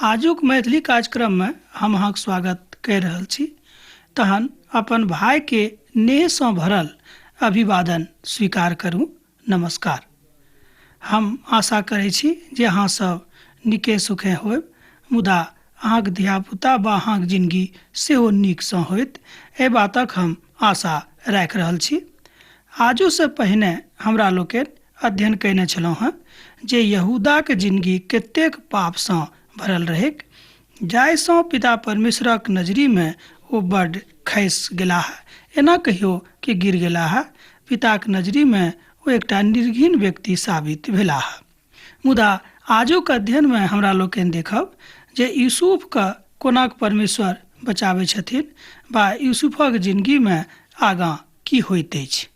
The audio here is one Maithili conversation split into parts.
आजुक मैथिली कार्यक्रममे हम अहाँक स्वागत कहि रहल छी। तहन अपन भाइके नेहसँ भरल अभिवादन स्वीकार करू। नमस्कार। हम आशा करै छी जे अहाँ सब नीके सुखे होयब, मुदा अहाँक धियापुता वा अहाँक जिनगी सेहो नीकसँ होयत, एहि बातक हम आशा राखि रहल छी। आजुसँ पहिने हमरा लोकनि अध्ययन कयने छलहुँ हेँ जे यहूदाक जिनगी कतेक पापसँ भरल रहैक, जाहिसँ पिता परमेश्वरक नजरिमे ओ बड्ड खसि गेलाह, एना कहियो कि गिर गेलाह। पिताक नजरिमे ओ एकटा निर्घिन व्यक्ति साबित भेलाह। मुदा आजुक अध्ययनमे हमरा लोकनि देखब जे यूसुफके कोनाक परमेश्वर बचाबै छथिन वा यूसुफक जिनगीमे आगाँ की होइत अछि।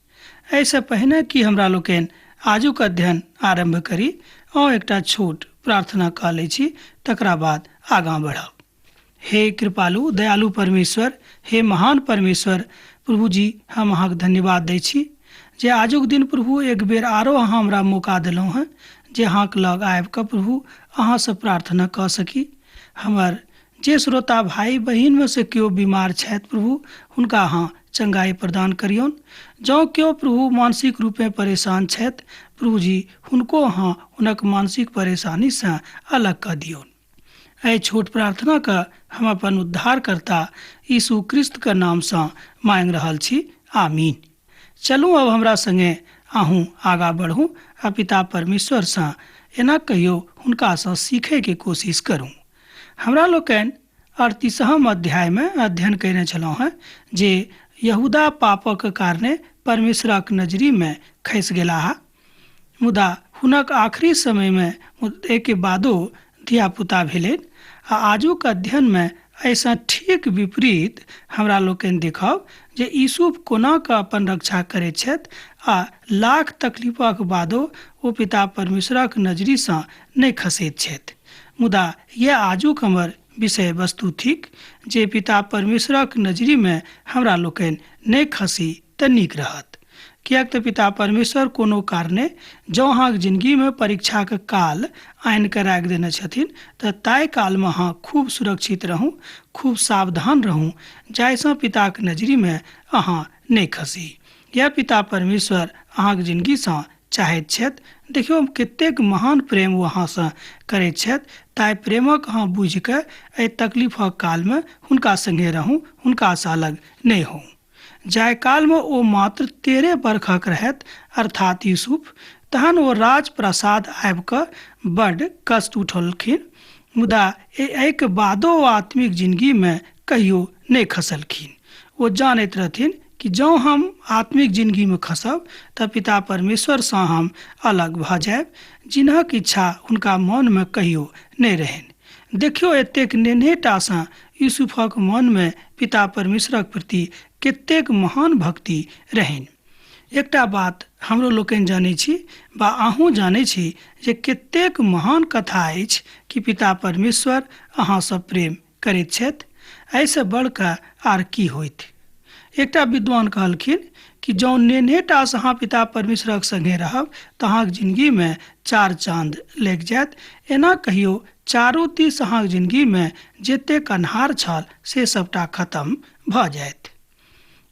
एहिसँ पहिने कि हमरा लोकनि आजुक अध्ययन आरम्भ करी, अहाँ एकटा छोट प्रार्थना कऽ लै छी, तकरा बाद आगाँ बढ़ब। हे कृपालु दयालु परमेश्वर, हे महान परमेश्वर प्रभु जी, हम अहाँके धन्यवाद दै छी जे आजुक दिन प्रभु एक बेर आरो अहाँ हमरा मौका देलहुँ हेँ जे अहाँके लग आबि कऽ प्रभु अहाँसँ प्रार्थना कऽ सकी। हमर जे श्रोता भाइ बहिनमे से केओ बीमार छथि प्रभु, हुनका अहाँ चंगाई प्रदान करियौन। जँ केओ प्रभु मानसिक रूपे परेशान छथि प्रभु जी, हुनको अहाँ हुनक मानसिक परेशानीसँ अलग कऽ दियौन। एहि छोट प्रार्थनाके हम अपन उद्धारकर्ता यीशु क्रिस्तके नामसँ मांगि रहल छी, आमीन। चलू अब हमरा संगे अहूँ आगाँ बढ़ू आ पिता परमेश्वरसँ एना कहियो हुनकासँ सीखैके कोशिश करू। हमरा लोकनि 38हम अध्यायमे अध्ययन कयने छलहुँ हेँ जे यहूदा पापक कारणे परमेश्वरक नजरिमे खसि गेलाह, मुदा हुनक आखिरी समयमे एहिके बादो धियापुता भेलनि। आ आजुक अध्ययनमे एहिसँ ठीक विपरीत हमरा लोकनि देखब जे यूसुफ कोना कऽ अपन रक्षा करैत छथि आ लाख तकलीफक बादो ओ पिता परमेश्वरक नजरिसँ नहि खसैत छथि। मुदा यैह आजुक हमर विषय वस्तु थिक जे पिता परमेश्वरक नजरिमे हमरा लोकनि नहि खसी तऽ नीक रहत। किएक तऽ पिता परमेश्वर कोनो कारणे जँ अहाँक जिनगीमे परीक्षाक काल आनि कऽ राखि देने छथिन तऽ ताहि कालमे अहाँ खूब सुरक्षित रहू, खूब सावधान रहू, जाहिसँ पिताक नजरिमे अहाँ नहि खसी। यैह पिता परमेश्वर अहाँक जिनगीसँ चाहैत छथि। देखियौ कतेक महान प्रेम ओ अहाँसँ करैत छथि, ताहि प्रेमक अहाँ बुझि कऽ एहि तकलीफक कालमे हुनका संगे रहू, हुनकासँ अलग नहि होउ। जाहि कालमे ओ मात्र 13 बरखक रहथि, अर्थात यूसुफ, तहन ओ राजप्रासाद आबि कऽ बड्ड कष्ट उठौलखिन, मुदा एहिके बादो ओ आत्मिक जिनगीमे कहियो नहि खसलखिन। ओ जानैत रहथिन कि जँ हम आत्मिक जिनगीमे खसब तऽ पिता परमेश्वरसँ हम अलग भऽ जायब, जिनहक इच्छा हुनका मनमे कहियो नहि रहनि। देखियौ एतेक नेन्हेटासँ यूसुफक मनमे पिता परमेश्वरक प्रति कतेक महान भक्ति रहनि। एकटा बात हमरो लोकनि जानै छी वा अहूँ जानै छी जे कतेक महान कथा अछि कि पिता परमेश्वर अहाँसँ प्रेम करैत छथि। एहिसँ बढ़िकऽ आर की होइत। एकटा विद्वान कहलखिन कि जँ नेन्हेटासँ अहाँ पिता परमेश्वरक संगे रहब तऽ अहाँक जिनगीमे चार चाँद लागि जायत। एना कहियो चारू दिस अहाँक जिनगीमे जतेक अन्हार छल से सबटा खतम भऽ जायत।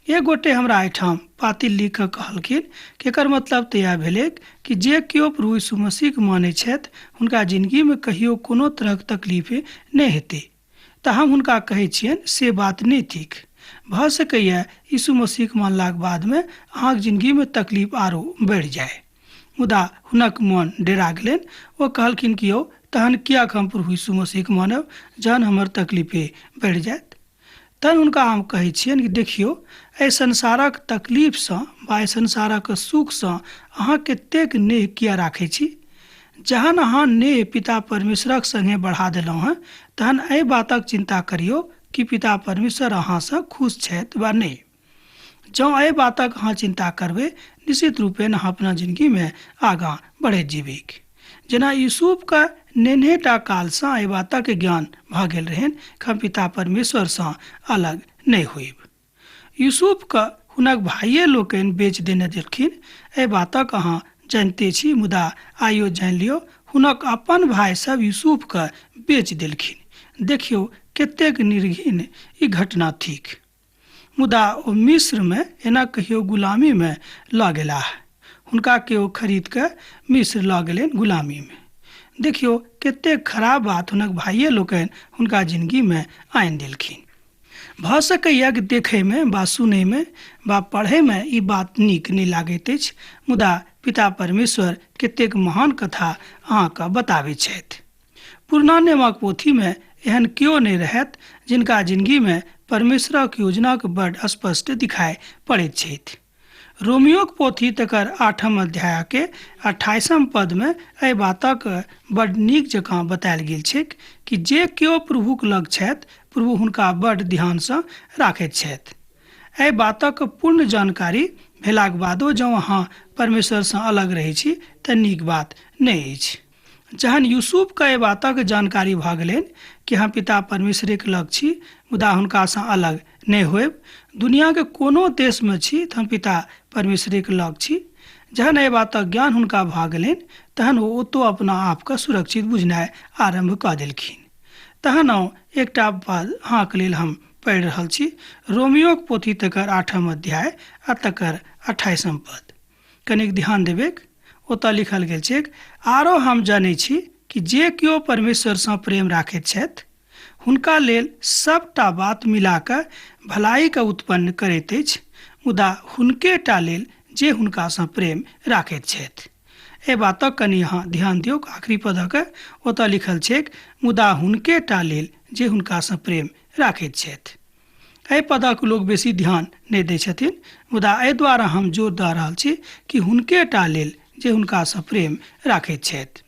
एक गोटे हमरा एहिठाम पातिल लिख कऽ कहलखिन कि एकर मतलब तऽ इएह भेलैक कि जे केओ प्रभु यीशु मसीहके मानै छथि हुनका जिनगीमे कहियो कोनो तरहक तकलीफ नहि हेतै। तऽ हम हुनका कहै छियनि से बात नहि थिक। भऽ सकैए यीशु मसीहके मानलाक बादमे अहाँक जिनगीमे तकलीफ आरो बढ़ि जाय। मुदा हुनक मन डेरा गेलनि। ओ कहलखिन कि यौ तहन किएक हम प्रभु यीशु मसीहके मानब जहन हमर तकलीफे बढ़ि जायत। तहन हुनका हम कहै छियनि कि देखियौ एहि संसारक तकलीफसँ वा एहि संसारक सुखसँ अहाँ कतेक नेह किए राखै छी। जहन अहाँ नेह पिता परमेश्वरक संगे बढ़ा देलहुँ हेँ तहन एहि बातक चिन्ता करियौ कि पिता परमेश्वर अहाँसँ खुश छथि वा नहि। जँ एहि बातक अहाँ चिन्ता करबै निश्चित रूपेण अहाँ अपना जिनगीमे आगाँ बढ़ैत जेबैक। जेना यूसुफके नेन्हेटा कालसँ एहि बातक ज्ञान भऽ गेल रहनि कि हम पिता परमेश्वरसँ अलग नहि होइब। यूसुफके हुनक भाइये लोकनि बेच देने देलखिन, एहि बातक अहाँ जानिते छी, मुदा आइयो जानि लियौ हुनक अपन भाय सब यूसुफके बेच देलखिन। देखियौ कतेक निर्घिन ई घटना थिक। मुदा ओ मिस्रमे एना कहियो गुलामीमे लऽ गेलाह। हुनका केओ खरीद कऽ मिस्र लऽ गेलनि गुलामीमे। देखियौ कतेक खराब बात हुनक भाइये लोकनि हुनका जिनगीमे आनि देलखिन। भऽ सकैए कि देखैमे वा सुनैमे वा पढ़ैमे ई बात नीक नहि लागैत अछि, मुदा पिता परमेश्वर कतेक महान कथा अहाँके बताबै छथि। पुरना नेमक पोथीमे एहन केओ नहि रहत जिनका जिनगीमे परमेश्वरक योजनाक बड स्पष्ट दिखाई पड़ैत छथि। रोमियोक पोथी तकर 8 अध्यायके 28 पदमे एहि बातक बड नीक जकाँ बतायल गेल छैक कि जे केओ प्रभुक लग छथि प्रभु हुनका बड ध्यानसँ राखैत छथि। एहि बातक पूर्ण जानकारी भेलाक बादो जँ अहाँ परमेश्वरसँ अलग रहै छी तऽ नीक बात नहि अछि। जहन यूसुफके एहि बातक जानकारी भऽ गेलनि कि हम पिता परमेश्वरेके लग छी मुदा हुनकासँ अलग नहि होयब, दुनियाके कोनो देशमे छी तऽ हम पिता परमेश्वरेके लग छी। जहन एहि बातक ज्ञान हुनका भऽ गेलनि तहन ओ ओतौ अपना आपके सुरक्षित बुझनाइ आरम्भ कऽ देलखिन। तहन एकटा पद अहाँके लेल हम पढ़ि रहल छी, रोमियोक पोथी तकर 8 अध्याय आ तकर 28 पद। कनिक ध्यान देबेक, ओतऽ लिखल गेल छैक, आरो हम जनै छी कि जे केओ परमेश्वरसँ प्रेम राखैत छथि हुनका लेल सबटा बात मिलाकऽ भलाइके उत्पन्न करैत अछि, मुदा हुनके टा लेल जे हुनकासँ प्रेम राखैत छथि। एहि बातक कनि अहाँ ध्यान दियौ, आखिरी पदक ओतऽ लिखल छैक, मुदा हुनके टा लेल जे हुनकासँ प्रेम राखैत छथि। एहि पदक लोक बेसी ध्यान नहि दै छथिन, मुदा एहि द्वारा हम जोर दऽ रहल छी कि हुनके टा लेल जे हुनकासँ प्रेम राखैत छथि।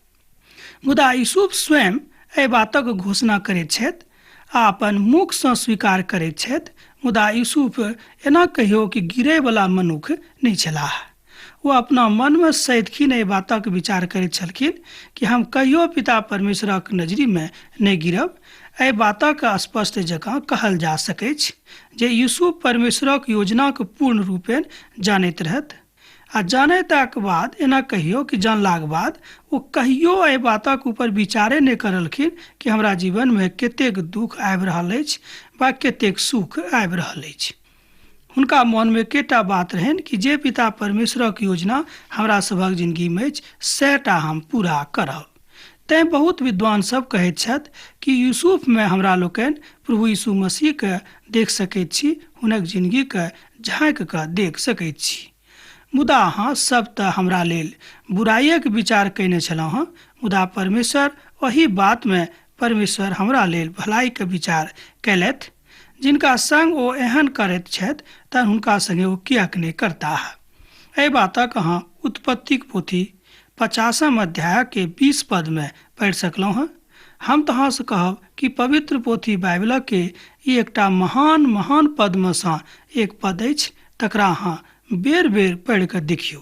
मुदा यूसुफ स्वयं एहि बातक घोषणा करैत छथि आ अपन मुखसँ स्वीकार करैत छथि, मुदा यूसुफ एना कहियो कि गिरैवला मनुख नहि छलाह। ओ अपना मनमे सदिखिन एहि बातक विचार करैत छलखिन कि हम कहियो पिता परमेश्वरक नजरिमे नहि गिरब। एहि बातक स्पष्ट जकाँ कहल जा सकैछ जे यूसुफ परमेश्वरक योजनाक पूर्ण रूपेण जानैत रहत आ जानैताक बाद एना कहियो कि जानलाक बाद ओ कहियो एहि बातक ऊपर विचारे नहि करलखिन कि हमरा जीवनमे कतेक दुख आबि रहल अछि वा कतेक सुख आबि रहल अछि। हुनका मनमे एकेटा बात रहनि कि जे पिता परमेश्वरक योजना हमरा सभक जिनगीमे अछि सएहटा हम पूरा करब। तैँ बहुत विद्वान सब कहैत छथि कि यूसुफमे हमरा लोकनि प्रभु यीशु मसीहके देख सकैत छी, हुनक जिनगीके झाँकि कऽ देख सकैत छी। मुदा अहाँ सब तऽ हमरा लेल बुराइएके विचार कयने छलहुँ हँ, मुदा परमेश्वर ओहि बातमे परमेश्वर हमरा लेल भलाइके विचार कयलथि। जिनका संग ओ एहन करैत छथि तहन हुनका संगे ओ किएक नहि करताह। एहि बातक अहाँ उत्पत्तिक पोथी 50 अध्यायके 20 पदमे पढ़ि सकलहुँ हँ। हम तऽ अहाँसँ कहब कि पवित्र पोथी बाइबलके ई एकटा महान महान पदमे सँ एक पद अछि, तकरा अहाँ बेर बेर पढ़ि कऽ देखियौ।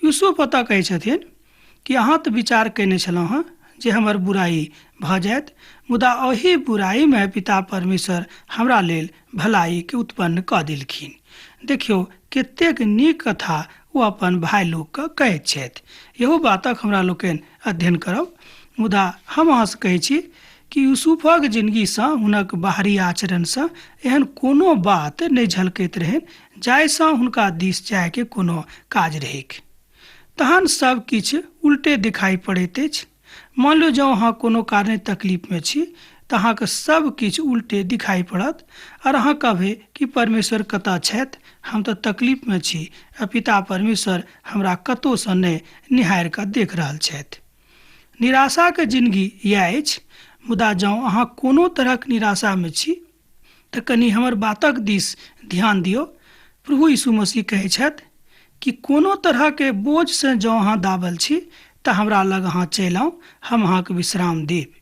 यूसुफ ओतऽ कहै छथिन कि अहाँ तऽ विचार कयने छलहुँ हँ जे हमर बुराइ भऽ जायत, मुदा ओहि बुराइमे पिता परमेश्वर हमरा लेल भलाइके उत्पन्न कऽ देलखिन। देखियौ कतेक नीक कथा ओ अपन भाय लोकके कहैत छथि। इहो बातक हमरा लोकनि अध्ययन करब। मुदा हम अहाँसँ कहै छी कि यूसुफक जिनगीसँ हुनक बाहरी आचरणसँ एहन कोनो बात नहि झलकैत रहनि जाहिसँ हुनका दिस जायके कोनो काज रहैक। तहन सब किछु उल्टे दिखाई पड़ैत अछि। मान लियौ जँ अहाँ कोनो कारणे तकलीफमे छी तऽ अहाँके सब किछु उल्टे दिखाई पड़त और अहाँ कहबै कि परमेश्वर कतऽ छथि, हम तऽ तकलीफमे छी आ पिता परमेश्वर हमरा कतहुसँ नहि निहारि कऽ देख रहल छथि। निराशाके जिनगी इएह अछि। मुदा जँ अहाँ कोनो तरहक निराशामे छी तऽ कनि हमर बातक दिस ध्यान दियौ। प्रभु यीशु मसीह कहै छथि कि कोनो तरहके बोझसँ जँ अहाँ दाबल छी तऽ हमरा लग अहाँ चलि आउ, हम अहाँके विश्राम देब।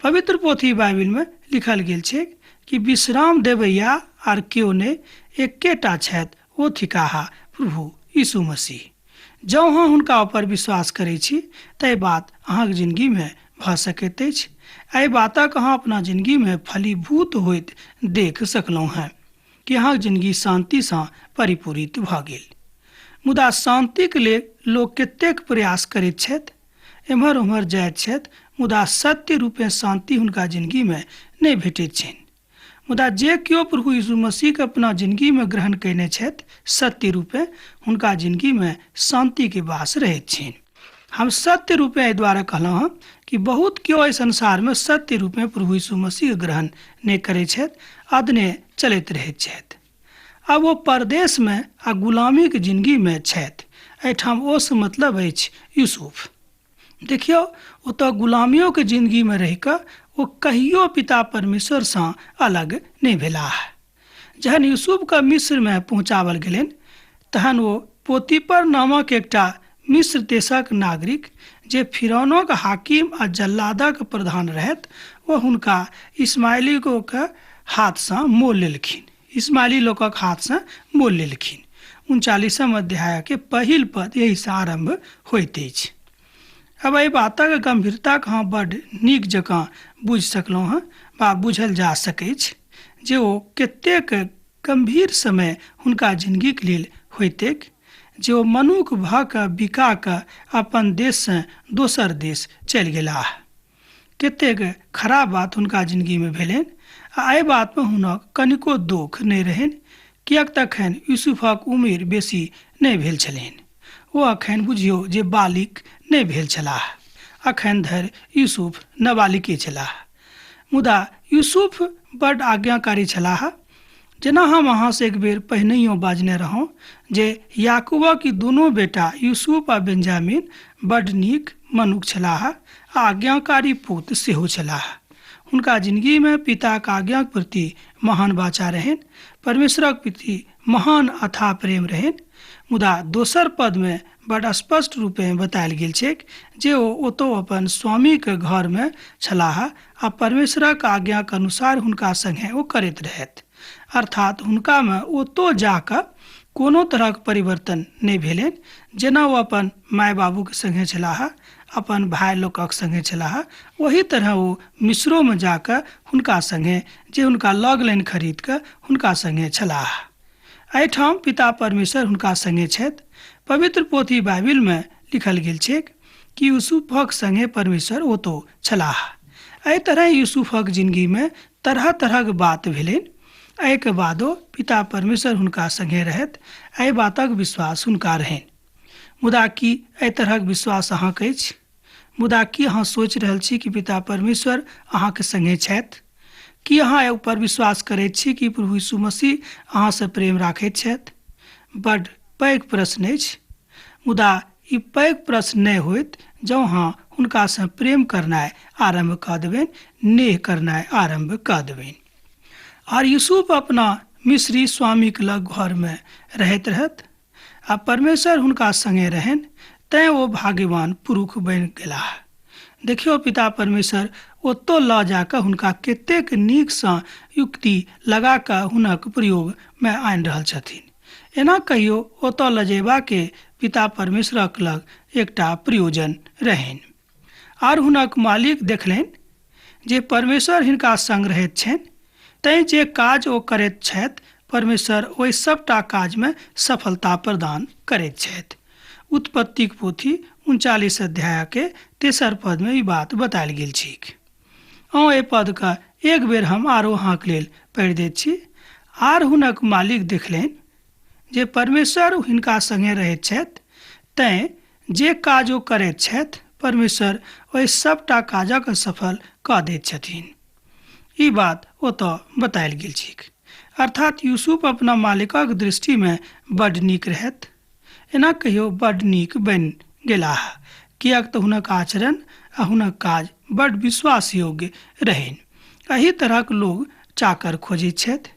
पवित्र पोथी बाइबिलमे लिखल गेल छै कि विश्राम देबैया आर केओ नहि, एकेटा छथि, ओ थिकाह प्रभु यीशु मसीह। जँ अहाँ हुनका ऊपर विश्वास करै छी तऽ एहि बात अहाँके जिनगीमे भऽ सकैत अछि। एहि बातक अहाँ अपना जिनगीमे फलीभूत होइत देख सकलहुँ हेँ कि अहाँके जिनगी शान्तिसँ परिपूरित भऽ गेल। मुदा शान्तिके लेल लोक कतेक प्रयास करैत छथि, एम्हर ओम्हर जाइत छथि, मुदा सत्य रूपे शान्ति हुनका जिनगीमे नहि भेटैत छनि। मुदा जे केओ प्रभु यीशु मसीहके अपना जिनगीमे ग्रहण कयने छथि सत्य रूपे हुनका जिनगीमे शान्तिके वास रहैत छनि। हम सत्य रूपे एहि दुआरे कहलहुँ हँ कि बहुत केओ एहि संसारमे सत्य रूपे प्रभु यीशु मसीह ग्रहण नहि करै छथि, अदने चलैत रहैत छथि। आब ओ परदेशमे आ गुलामीके जिनगीमे छथि। एहिठाम ओसँ मतलब अछि यूसुफ। देखियौ, ओतऽ गुलामियोके जिनगीमे रहि कऽ ओ कहियो पिता परमेश्वरसँ अलग नहि भेलाह। जहन यूसुफके मिस्रमे पहुँचाओल गेलनि तहन ओ पोतीपर नामक एकटा मिस्र देशक नागरिक जे फिरौनक हाकिम आ जल्लादक प्रधान रहथि, ओ हुनका इस्माइलीके हाथसँ मोल लेलखिन। इस्माइली लोकक हाथसँ मोल लेलखिन। 39 अध्यायके पहिल पद एहिसँ आरम्भ होइत अछि। अब एहि बातक गंभीरताके अहाँ बड्ड नीक जकाँ बुझि सकलहुँ हँ वा बुझल जा सकैछ जे ओ कतेक गंभीर समय हुनका जिनगीके लेल होइतैक जे ओ मनुख भऽ कऽ बिका कऽ अपन देशसँ दोसर देश चलि गेलाह। कतेक खराब बात हुनका जिनगीमे भेलनि आ एहि बातमे हुनक कनिको दुख नहि रहनि, किएक तखन यूसुफक उम्र बेसी नहि भेल छलनि। ओ अखन बुझियौ जे बालिक नहि भेल छलाह। अखन धरि यूसुफ नाबालिके छलाह। मुदा यूसुफ बड्ड आज्ञाकारी छलाह। जेना हम अहाँसँ एक बेर पहिनहियो बाजने रहौं जे याकूबक ई दुनू बेटा यूसुफ आ बेंजामिन बड्ड नीक मनुख छलाह आ आज्ञाकारी पुत सेहो छलाह। हुनका जिनगीमे पिताक आज्ञाक प्रति महान वाचा रहनि, परमेश्वरक प्रति महान अथाह प्रेम रहनि। मुदा दोसर पदमे बड स्पष्ट रूपे बतायल गेल छैक जे ओ ओतौ अपन स्वामीके घरमे छलाह आ परमेश्वरक आज्ञाक अनुसार हुनका संगे ओ करैत रहथि। अर्थात हुनकामे ओतौ जाकऽ कोनो तरहक परिवर्तन नहि भेलनि। जेना ओ अपन माय बाबूके संगे छलाह, अपन भाय लोकक संगे छलाह, ओही तरह ओ मिस्रोमे जाकऽ हुनका संगे जे हुनका लऽ गेलनि खरीद कऽ हुनका संगे छलाह। एहिठाम पिता परमेश्वर हुनका संगे छथि। पवित्र पोथी बाइबिलमे लिखल गेल छैक कि यूसुफक संगे परमेश्वर ओतौ छलाह। एहि तरह यूसुफक जिनगीमे तरह तरहक बात भेलनि। एहिके बादो पिता परमेश्वर हुनका संगे रहथि, एहि बातक विश्वास हुनका रहनि। मुदा की एहि तरहक विश्वास अहाँके अछि? मुदा की अहाँ सोचि रहल छी कि पिता परमेश्वर अहाँके संगे छथि? की अहाँ एहि ऊपर विश्वास करैत छी कि प्रभु यीशु मसीह अहाँसँ प्रेम राखैत छथि? बड्ड पैघ प्रश्न अछि। मुदा ई पैघ प्रश्न नहि होइत जँ अहाँ हुनकासँ प्रेम करनाइ आरम्भ कऽ देबनि, नेह करनाइ आरम्भ कऽ देबनि। आर यूसुफ अपना मिस्री स्वामीक लग घरमे रहैत रहथि आ परमेश्वर हुनका संगे रहनि, तैँ ओ भाग्यवान पुरुष बनि गेलाह। देखियौ, पिता परमेश्वर ओतौ लऽ जाकऽ हुनका कतेक नीकसँ युक्ति लगा कऽ हुनक प्रयोगमे आनि रहल छथिन। एना कहियो ओतऽ लजेबाके पिता परमेश्वरक लग एकटा प्रयोजन रहनि। आर हुनक मालिक देखलनि जे परमेश्वर हिनका संग रहैत छनि, तैँ जे काज ओ करैत छथि परमेश्वर ओहि सबटा काजमे सफलता प्रदान करैत छथि। उत्पत्तिक पोथी 39 अध्यायके तेसर पदमे ई बात बतायल गेल छैक। एहि पदके एक बेर हम आरो अहाँके लेल पढ़ि दैत छी। आर हुनक मालिक देखलनि जे परमेश्वर हिनका संगे रहैत छथि, तैँ जे काज ओ करैत छथि परमेश्वर ओहि सबटा काजक सफल कऽ दैत छथिन। ई बात ओतऽ बतायल गेल छैक। अर्थात यूसुफ अपना मालिकक दृष्टिमे बड्ड नीक रहथि। एना कहियो बड्ड नीक बनि गेलाह, किएक तऽ हुनक आचरण आ हुनक काज बड्ड विश्वास योग्य रहनि। एहि तरहक लोग चाकर खोजैत छथि,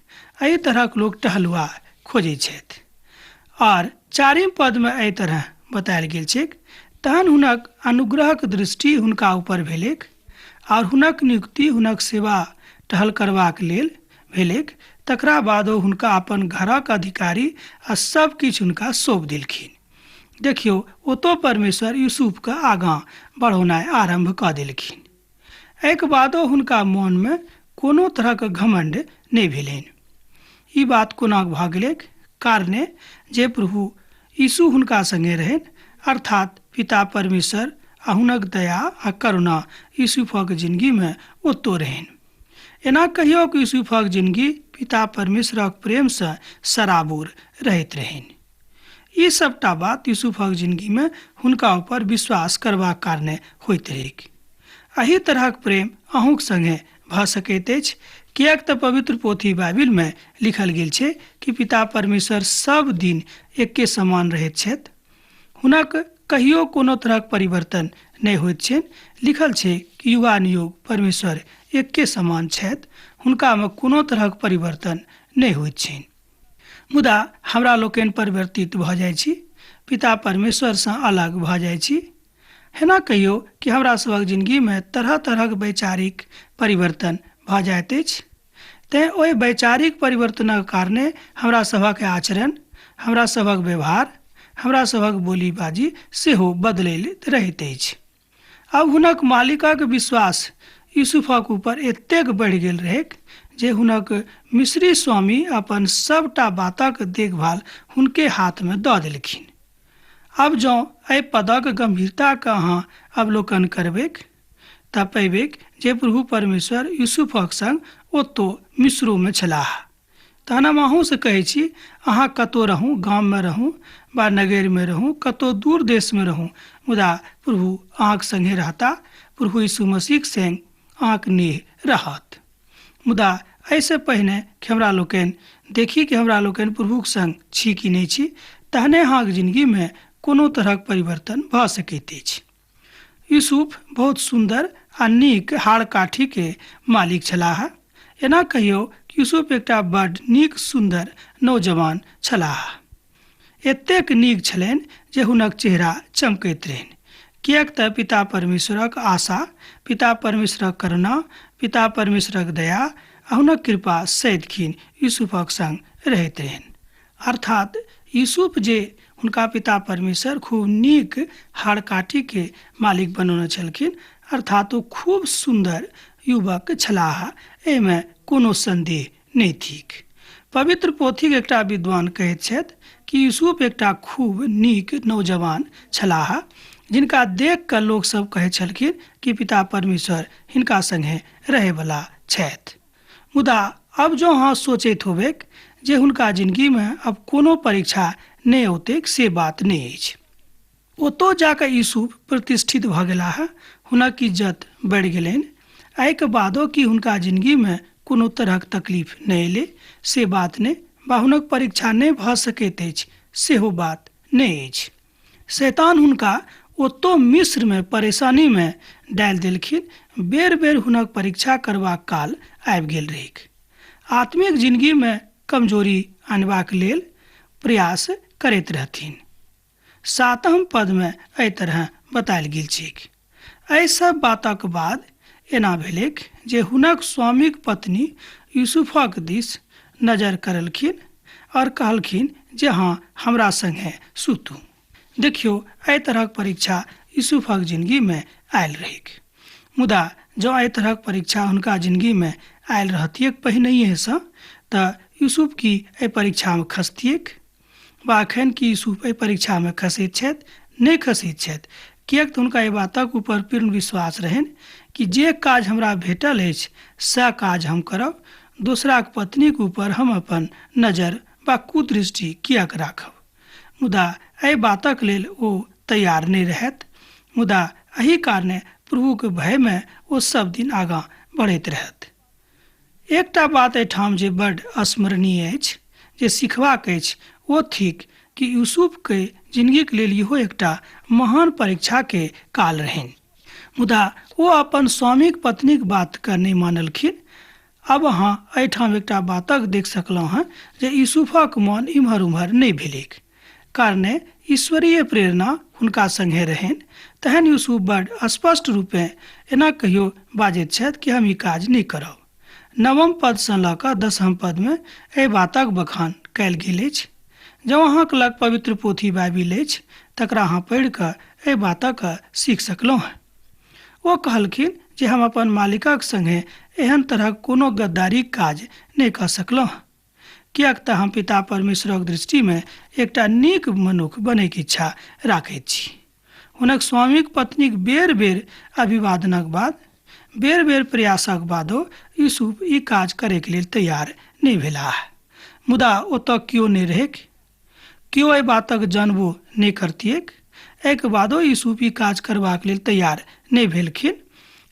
एहि तरहक लोग टहलुआ खोजैत छथि। आर चारिम पदमे एहि तरह बतायल गेल छैक, तहन हुनक अनुग्रहक दृष्टि हुनका ऊपर भेलैक और हुनक नियुक्ति हुनक सेवा टहल करबाक लेल भेलैक। तकरा बाद ओ हुनका अपन घरक अधिकारी आ सब किछु हुनका सौंप देलखिन। देखियौ, ओतौ परमेश्वर यूसुफके आगाँ बढ़ौनाइ आरम्भ कऽ देलखिन। एहिके बादो हुनका मोनमे कोनो तरहक घमण्ड नहि भेलनि। ई बात कोना भऽ गेलैक? कारणे जे प्रभु यीशु हुनका संगे रहनि, अर्थात पिता परमेश्वर आ हुनक दया आ करुणा यूसुफक जिंदगीमे ओतो रहनि। एना कहियो कि यूसुफक जिंदगी पिता परमेश्वरक प्रेमसँ सराबोर रहैत रहनि। ई सबटा बात यूसुफक जिंदगीमे हुनका ऊपर विश्वास करबाक कारणे होइत रहैक। एहि तरहक प्रेम अहूँक संगे भऽ सकैत अछि, किएक तऽ पवित्र पोथी बाइबिलमे लिखल गेल छै कि पिता परमेश्वर सब दिन एके समान रहैत छथि, हुनक कहियो कोनो तरहक परिवर्तन नहि होइत छनि। लिखल छै कि युगानुयुग परमेश्वर एके समान छथि, हुनकामे कोनो तरहक परिवर्तन नहि होइत छनि। मुदा हमरा लोकनि परिवर्तित भऽ जाइ छी, पिता परमेश्वरसँ अलग भऽ जाइ छी। एना कहियो कि हमरा सभक जिंदगीमे तरह तरहक वैचारिक परिवर्तन भऽ जाइत अछि, तेँ ओहि वैचारिक परिवर्तनक कारणे हमरा सभक आचरण, हमरा सभक व्यवहार, हमरा सभक बोली बाजी सेहो बदलैत रहैत अछि। आब हुनक मालिकक विश्वास यूसुफक ऊपर एतेक बढ़ि गेल रहैक जे हुनक मिस्री स्वामी अपन सबटा बातक देखभाल हुनके हाथमे दऽ देलखिन। आब जँ एहि पदक गंभीरताके अहाँ अवलोकन करबैक तऽ पयबैक जे प्रभु परमेश्वर यूसुफक संग ओतो मिस्रोमे छलाह। तहन हम अहूँसँ कहै छी, अहाँ कतहु रहू, गाममे रहू वा नगरमे रहू, कतहु दूर देशमे रहू, मुदा प्रभु अहाँक संगे रहता। प्रभु यीशु मसीहक संग अहाँक नेह रहत। मुदा एहिसँ पहिने कि हमरा लोकनि देखी कि हमरा लोकनि प्रभुक संग छी कि नहि छी, तहने अहाँक जिंदगीमे कोनो तरहक परिवर्तन भऽ सकैत अछि। यूसुफ बहुत सुन्दर आ नीक हाड़ काठीके मालिक छलाह। एना कहियो कि यूसुफ एकटा बड नीक सुन्दर नौजवान छलाह। एतेक नीक छलनि जे हुनक चेहरा चमकैत रहनि, किएक तऽ पिता परमेश्वरक आशा, पिता परमेश्वरक करुणा, पिता परमेश्वरक दया आ हुनक कृपा सदिखिन यूसुफक संग रहैत रहनि। अर्थात यूसुफ जे हुनका पिता परमेश्वर खूब नीक हाड़ काठीके मालिक बनौने छलखिन, अर्थात ओ खूब सुन्दर युवक छलाह, एहिमे कोनो संदेह नहि थिक। पवित्र पोथीक एकटा विद्वान कहैत छथि कि यूसुफ एकटा खूब नीक नौजवान छलाह, जिनका देख कऽ लोकसभ कहैत छलखिन कि पिता परमेश्वर हिनका संगे रहैवला छथि। मुदा अब जँ अहाँ सोचैत होबैक जे हुनका जिंदगीमे अब कोनो परीक्षा नहि औतैक, से बात नहि अछि। ओतौ जाकऽ यूसुफ प्रतिष्ठित भऽ गेलाह, हुनक इज्जत बढ़ि गेलनि। एहिके बादो कि हुनका जिंदगीमे कोनो तरहक तकलीफ नहि एलै, से बात नहि, वा हुनक परीक्षा नहि भऽ सकैत अछि, सेहो बात नहि अछि। शैतान हुनका ओतौ मिस्रमे परेशानीमे डालि देलखिन। बेर बेर हुनक परीक्षा करबाक काल आबि गेल रहैक। आत्मिक जिंदगीमे कमजोरी आनबाक लेल प्रयास करैत रहथिन। 7म पदमे एहि तरह बतायल गेल छैक। एहि सब बातक बाद एना भेलैक जे हुनक स्वामीक पत्नी यूसुफक दिस नजर करलखिन और कहलखिन जे हाँ, हमरा संगे सुतू। देखियौ, एहि तरहक परीक्षा यूसुफक जिंदगीमे आयल रहैक। मुदा जँ एहि तरहक परीक्षा हुनका जिंदगीमे आयल रहतियैक पहिनहिएसँ, तऽ यूसुफ की एहि परीक्षामे खसतियैक? वा एखन की यूसुफ एहि परीक्षामे खसैत छथि? नहि खसैत छथि, किएक तऽ हुनका एहि बातक ऊपर पूर्ण विश्वास रहनि कि जे काज हमरा भेटल अछि सएह काज हम करब, दोसराक पत्नीक ऊपर हम अपन नजर वा कुदृष्टि किएक राखब। मुदा एहि बातक लेल ओ तैयार नहि रहथि। मुदा एहि कारणे प्रभुके भयमे ओ सब दिन आगाँ बढ़ैत रहथि। एकटा बात एहिठाम जे बड स्मरणीय अछि, जे सिखबाक अछि, ओ थिक कि यूसुफके जिंदगीके लेल इहो एकटा महान परीक्षाके काल रहनि। मुदा ओ अपन स्वामीक पत्नीक बातके नहि मानलखिन। अब अहाँ एहिठाम एकटा बातक देख सकलहुँ हँ जे यूसुफक मन इम्हर उम्हर नहि भेलैक, कारणे ईश्वरीय प्रेरणा हुनका संगे रहनि। तहन यूसुफ बड स्पष्ट रूपे एना कहियो बाजैत छथि कि हम ई काज नहि करब। 9म पदसँ लऽ कऽ 10म पदमे एहि बातक बखान कयल गेल अछि। जँ अहाँक लग पवित्र पोथी बाइबिल अछि, तकरा अहाँ पढ़ि कऽ एहि बातक सीख सकलहुँ हँ। ओ कहलखिन जे हम अपन मालिकक संगे एहन तरहक कोनो गद्दारीक काज नहि कऽ सकलहुँ, किएक तऽ हम पिता परमेश्वरक दृष्टिमे एकटा नीक मनुख बनैके इच्छा राखैत छी। हुनक स्वामीक पत्नीक बेर बेर अभिवादनक बाद, बेर बेर प्रयासक बादो यूसुफ ई काज करैके लेल तैयार नहि भेलाह। मुदा ओतऽ केओ नहि रहैक, केओ एहि बातक जानबो नहि करतियैक। एहिके बादो यूसुफ ई काज करबाक लेल तैयार नहि भेलखिन।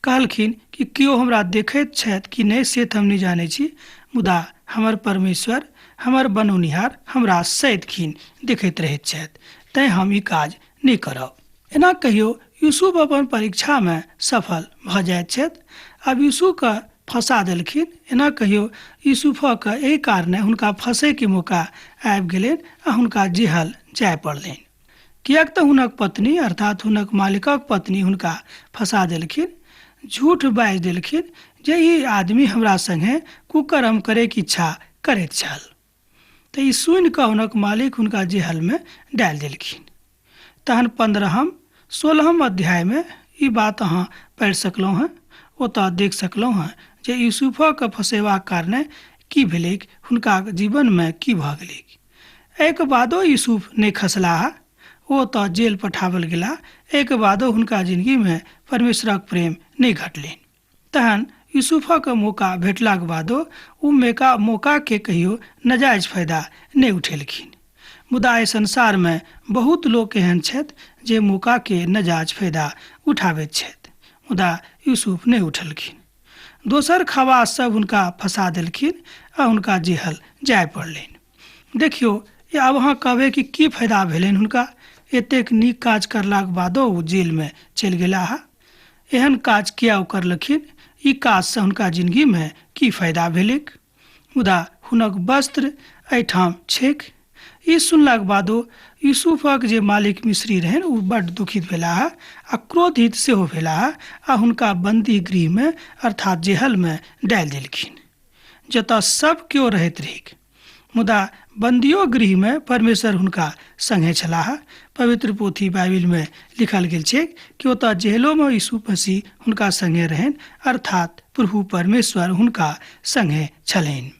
कहलखिन कि केओ हमरा देखैत छथि कि नहि से तऽ हम नहि जानै छी, मुदा हमर परमेश्वर, हमर बनौनिहार हमरा सदिखिन देखैत रहैत छथि, तैँ हम ई काज नहि करब। एना कहियो यूसुफ अपन परीक्षामे सफल भऽ जाइत छथि। आब यूसुफके फँसा देलखिन। एना कहियो यूसुफक एहि कारणे हुनका फँसैके मौका आबि गेलनि आ हुनका जेहल जाय पड़लनि, किएक तऽ हुनक पत्नी अर्थात हुनक मालिकक पत्नी हुनका फँसा देलखिन, झूठ बाजि देलखिन जे ई आदमी हमरा संगे कुकर्म करैके इच्छा करैत छल। तऽ ई सुनि कऽ हुनक मालिक हुनका जेहलमे डालि देलखिन। तहन 15 16 अध्यायमे ई बात अहाँ पढ़ि सकलहुँ हेँ, ओतऽ देख सकलहुँ हेँ जे यूसुफक फँसेबाक कारणे की भेलैक, हुनका जीवनमे की भऽ गेलैक। एहिके बादो यूसुफ नहि खसलाह, ओ ओतऽ जेल पठाओल गेलाह। एहिके बादो हुनका जिनगीमे परमेश्वरक प्रेम नहि घटलनि। तहन यूसुफक मौका भेटलाक बादो ओ मौकाके कहियो नाजायज फायदा नहि उठेलखिन। मुदा एहि संसारमे बहुत लोक एहन छथि जे मौकाके नाजायज फायदा उठाबैत छथि, मुदा यूसुफ नहि उठेलखिन। दोसर खवास सब हुनका फँसा देलखिन आ हुनका जेहल जाय पड़लनि। देखियौ, आब अहाँ कहबै कि की फायदा भेलनि हुनका, एतेक नीक काज करलाक बादो ओ जेलमे चलि गेलाह। एहन काज किया ओ करलखिन, ई काजसँ हुनका जिनगीमे की फायदा भेलैक? मुदा हुनक वस्त्र एहिठाम छैक। ई सुनलाक बादो यूसुफक जे मालिक मिस्री रहनि ओ बड्ड दुखित भेलाह आ क्रोधित सेहो भेलाह आ हुनका बंदी गृहमे अर्थात जेहलमे डालि देलखिन, जतऽ सब केओ रहैत रहैक। मुदा बंदियो गृहमे परमेश्वर हुनका संगे छलाह। पवित्र पोथी बाइबिलमे लिखल गेल छै कि ओतऽ जेहलोमे यीशु मसीह हुनका संगे रहनि, अर्थात प्रभु परमेश्वर हुनका संगे छलनि।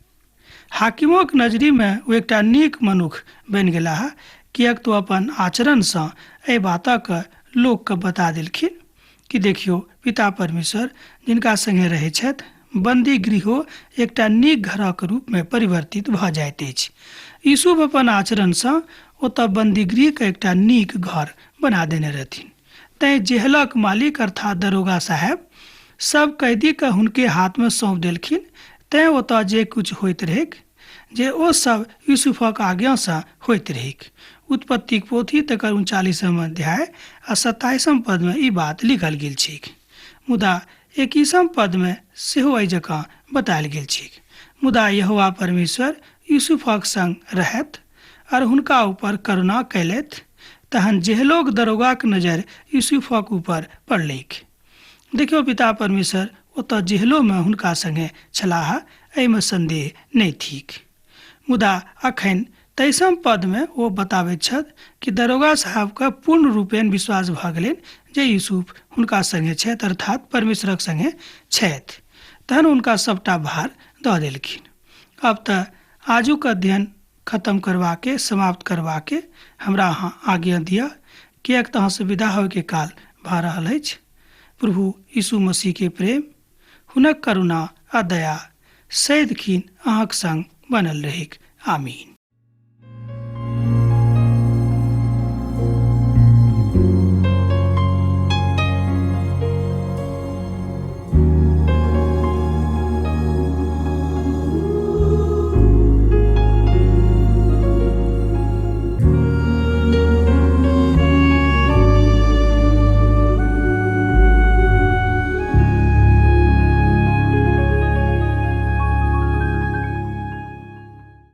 हाकिमोक नजरिमे ओ एकटा नीक मनुख बनि गेलाह, किएक तऽ ओ अपन आचरणसँ एहि बातक लोकके बता देलखिन कि देखियौ, पिता परमेश्वर जिनका संगे रहै छथि, बंदी गृहो एकटा नीक घरक रूपमे परिवर्तित भऽ जाइत अछि। यूसुफ अपन आचरणसँ ओतऽ बंदी गृहके एकटा नीक घर बना देने रहथिन। तैँ जेहलक मालिक अर्थात दरोगा साहेब सब कैदीके हुनके हाथमे सौंप देलखिन। तैँ ओतऽ जे किछु होइत रहैक जे ओ सब यूसुफक आज्ञासँ होइत रहैक। उत्पत्तिक पोथी तकर 39 अध्याय आ 27 पदमे ई बात लिखल गेल छैक। मुदा 21 पदमे सेहो एहि जकाँ बतायल गेल छैक। मुदा यहोवा परमेश्वर यूसुफक संग रहथि और हुनका ऊपर करुणा कयलथि। तहन जेहलोक दरोगाक नजर यूसुफक ऊपर पड़लैक। देखियौ, पिता परमेश्वर ओतऽ जेहलोमे हुनका संगे छलाह, एहिमे संदेह नहि थिक। मुदा अखन 23 पदमे ओ बताबैत छथि कि दरोगा साहबके पूर्ण रूपेण विश्वास भऽ गेलनि जे यूसुफ हुनका संगे छथि, अर्थात परमेश्वरक संगे छथि। तहन हुनका सबटा भार दऽ देलखिन। अब तऽ आजुक अध्ययन खत्म करबाके, समाप्त करबाके हमरा अहाँ आज्ञा दिअ, किएक तऽ अहाँसँ विदा होइके काल भऽ रहल अछि। प्रभु यीशु मसीहके प्रेम, हुनक करुणा आ दया सदिखिन अहाँक संग बनल रहैक। आमीन।